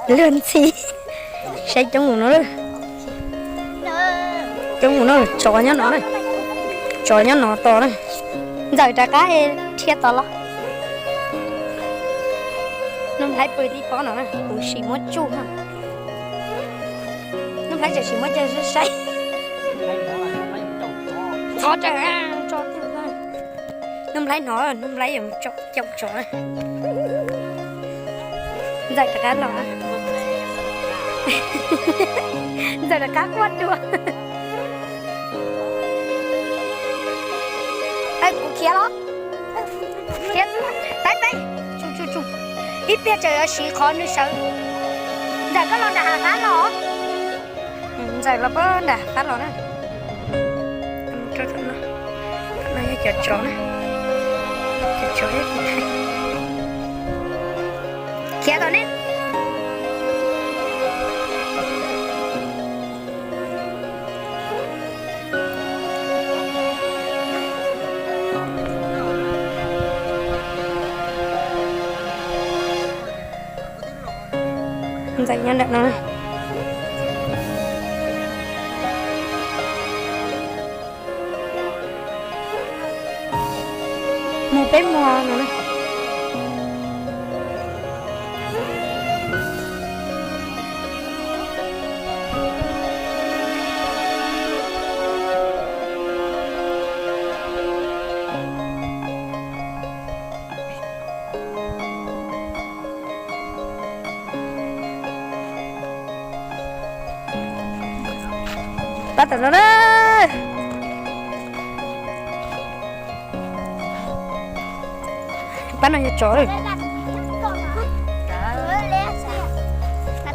Luag ntxhi. Saib coob mus no lawm. Coob mus no, tsov nyob no na. Tsov nyob no tos na. Ntxawm rov qab dhia tos los. Nuj Nplhaib pw tib pob no na, kuv sim muab tsuj na. Nuj Nplhaib tseem sim muab coj saib. Txhob raws tso tiag. Nuj Nplhaib hnov, Nuj Nplhaib yuav caum tsov. Ntxawm rov qab los. Ntxawm rov qab quaj dua. Kuv khiav los. Khiav, peb peb. Tsu tsu tsu. Ib pliag tseem yuav siv qhov nws sawv. Ntxawm koj los nram hav qab los. Ntxawm los pab nram qab los na. Rau tom no, tom no yog cov tsov na, cov tsov thiab tus thais. Khiav tom ne. Ntxawm nyob ntawm no. Mus peb mus no. Pab tom no na. Pab no yog tsov lawm.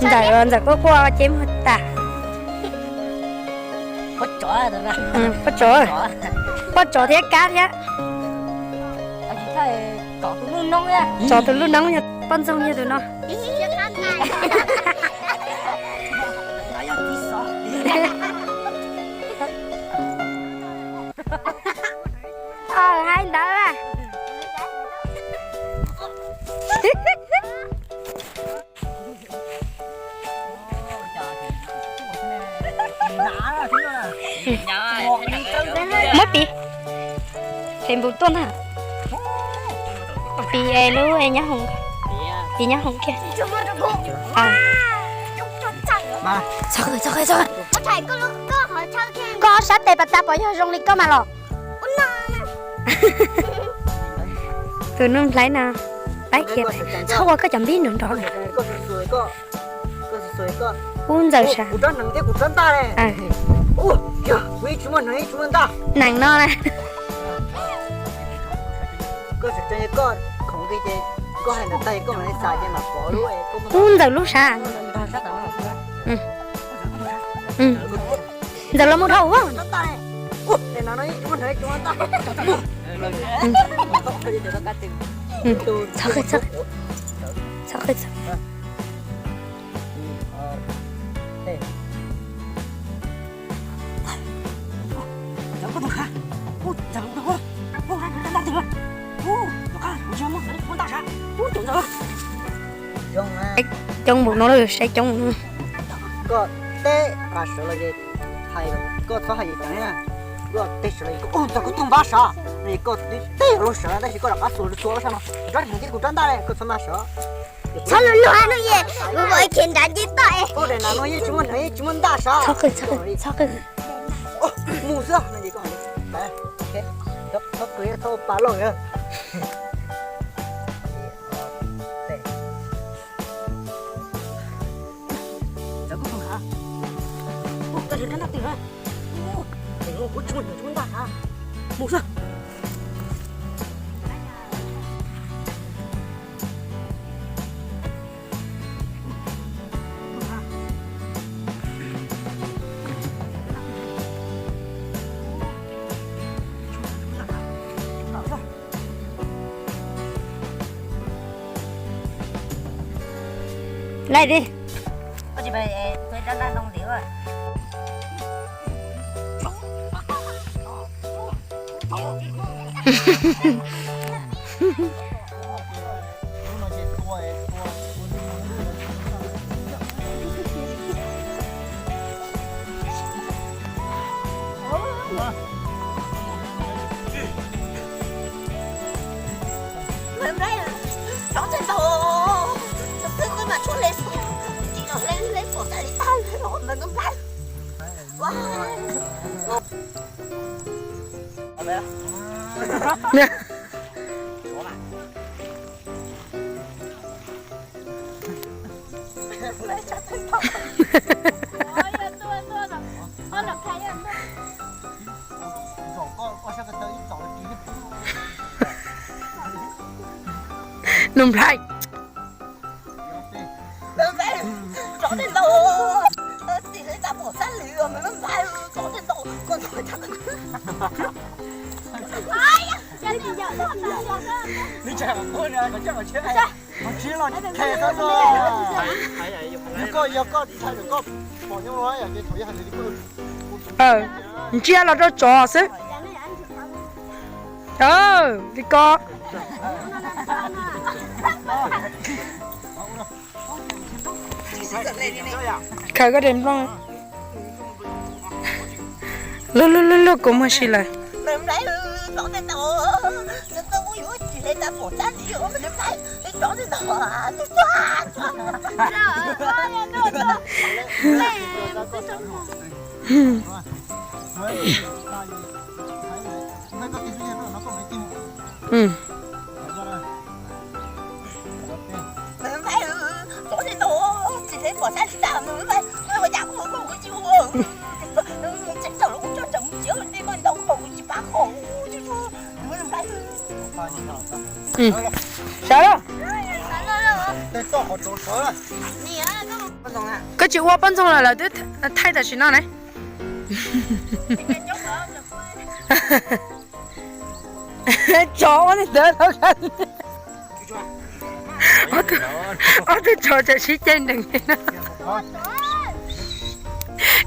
Ntxawm, ntxawm quaj quaj ces muag tas. Pob tsov, pob tsov thiab kab thiab. Tsov tus lub noob yog poj ntxoog yog tus no. Hais ntawd. Muab piv, Facebook tuaj ntag. Piv lub nyob hoom, piv nyob hoom kiag. Txhob qw, txhob qw, txhob qw. Koj ob sab tes pas tas pom yog zoo li koj mas los. Tus Nuj Nplhaib no, pab khiav, txhob ua koj cov npib nrov nrov. Ub, ntxawm sav. Nees no na. Ub, ntxawm lub sav. Ntxawm los mus dhau ua. Txhob qw, txhob qw. Coob npaum no lawm, saib coob. Koj teb qas sawv los ces hais, koj txhob hais yam cov na. Koj teb sawv los, ub, ntxawm kuv tuaj npab sav, koj teb los sawv tab sis koj rov qab xuas xuas sab no, rab hneev thiab kuv rab ntaj, koj txhob npab sav. Txhob luag luag no ye, kuv ua khiav nrad nce toj. Ub, daim no yeej tsis muaj hneev yeej tsis muaj ntaj sav. Txhob qw, txhob qw. Mus xwb. Txhob qw, txhob ua pa loj. Laij li. Nus nplhaib. Ntsia los rau tsov xwb. Li ko. Khaws koj daim nplooj. Luag luag luag luag kuv muag si lawm. Sawv los. Koj tsis ua poj ntxoog lawm, lawv twb thaij tam sim no ne. Tsov ua ntawd tau. Ob tug tsov tseem sib caij nrees.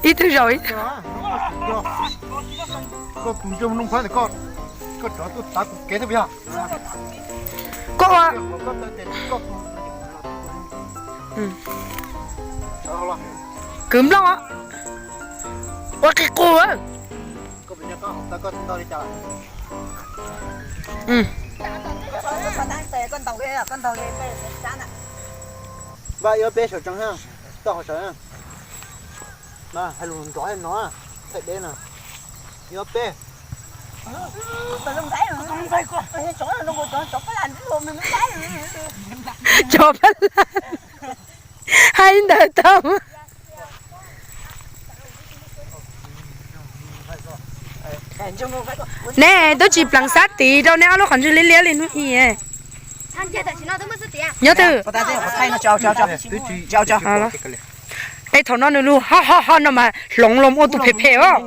Ib tug zaum ib tug. Koj ua kwv nplooj os. Ua qis qus. Npaj ib peb saum tsees, toj hauv saum. Mas hais lus nrov nrov, thaij deb no. Ib peb. Tsov pab laj. Hais ntawd tau. Neb twb tsis pleev xab tiv rau neb ob lub qhov ntswg liab liab li hnub i. Nyob twg? Es thaum no nws lus ho ho ho no mas hloov los ua tus phem phem os.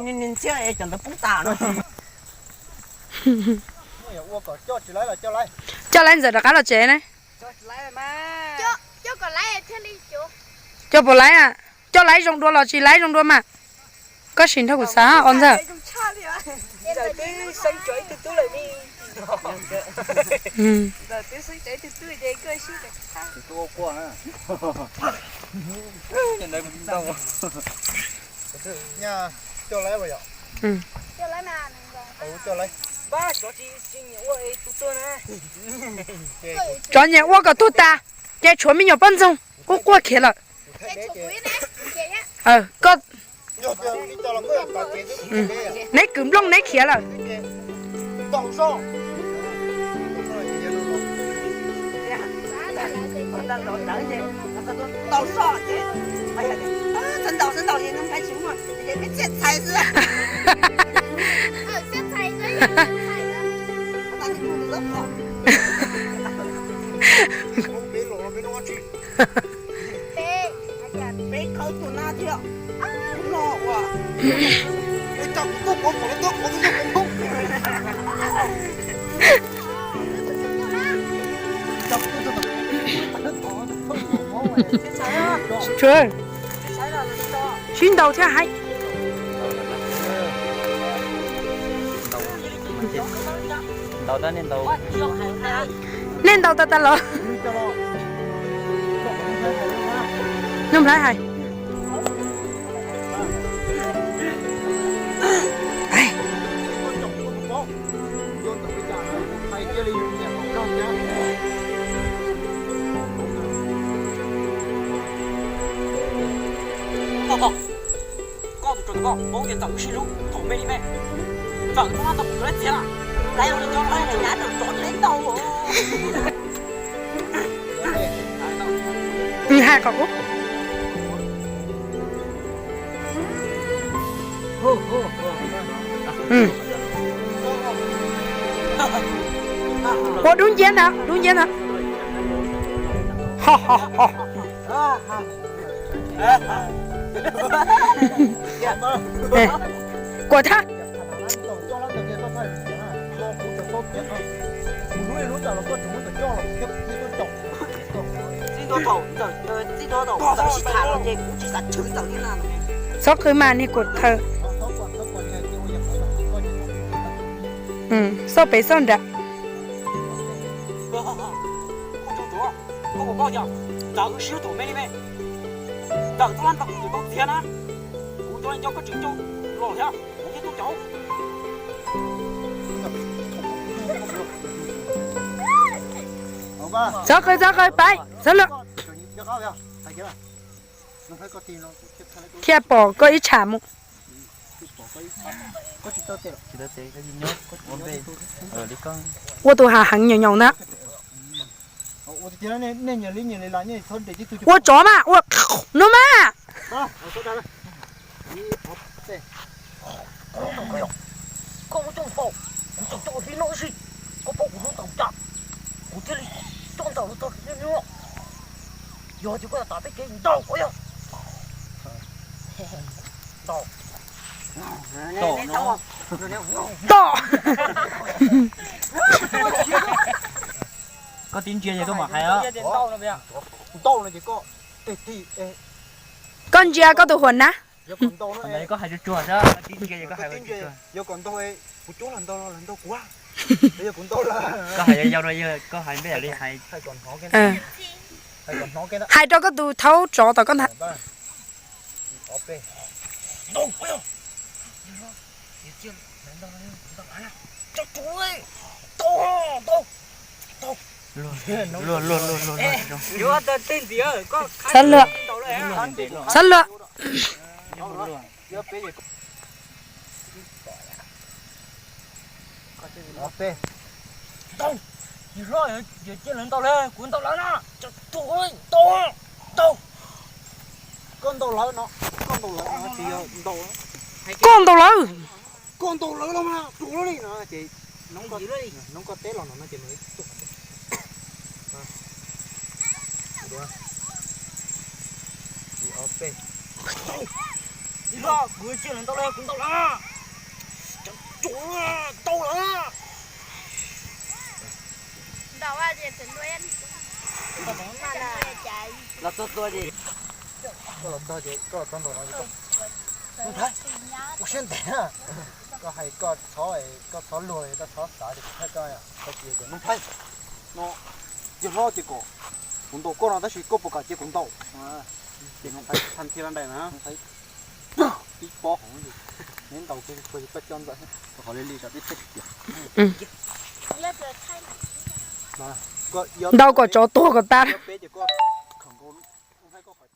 Coj laib ntxawm rov qab los tsev ne. Coj puas laib? Coj laib zoo dua los tsis laib zoo dua mas. Koj sim nrog kuv xav os ntxawg. Cov nyiam ua kom tuag tas, ces tshuav me nyuam poj ntxoog quaj quaj khiav lawm. Koj, neb kwv nplooj neb khiav lawm. Sib ntaus thiab hais. Nej ntaus tas tas los. Nuj Nplhaib hais. Paub tias txawm wb sib hlub thaum me li me, txawm tub lab ntawd kuv tus lab txiav na, lawv los cov no tsis nyav rau tsov tsis tau. Hais qhov ub. Ua dub nciab ntag, dub nciab ntag. Kuam thab. Txhob qw mas niag kuam thawj. Xauj pem xauj nram. Txhob qw, txhob qw, pais txhob lwm. Thiaj pom koj ib tsham mus. Ua tus hav heev nyaum nyaum ntag. Ua tsov mas ua no mas. Koj ua coj npaum, kuv tseem coj ua hlib noj ib si, koj paub kuv hlub ntaus cas, kuv thiaj li coj ntaus los txog niaj hnub. Yog tias koj yog tas peb kev ntaus koj yog ntaus. Tom. Koj tib ntsia ces koj mam hais. Koj ntsia koj tus huam nab. Koj hais tsuag tsuag, koj hais tsuag tsuag. Koj hais yau yau no, koj hais npe li hais. Hais rau koj tus thaub tsov tom koj ntag. Txhob luag, txhob luag. Ntau, yog cia lawv ntau lawm kuv ntau lawm na. Ntau, ntau. Koj ntau lawm no, koj ntau lawm no ces yog ntau. Koj ntau lawm. Koj ntau lawm los mas rau li no ces noob koj teb los no no ces nws tuaj. Ob peb. Kuv cia lawv ntau lawm, kuv ntau lawm. Ntau lawm. Los txog tua ces koj los txog ces koj los txog nraum no ces koj, ua siab ntev na. Koj hais koj txhob, koj txhob luag, koj txhob xav ces kuv thaij koj. Koj cia ces Noob Thaib, no, yog hlob ces kom kuv ntaus koj no tab sis koj puas kam cia kuv ntaus? Ces Noob Thaib than thia la ntais na. Noob Thaib tib pob hov, neb ntaus kiag koj coj ntxawm, qhov li li tib thaij tiag. Ntaus kom tsov tuag kom tas. Peb ces koj khawm nkaus Noob Thaib koj qhov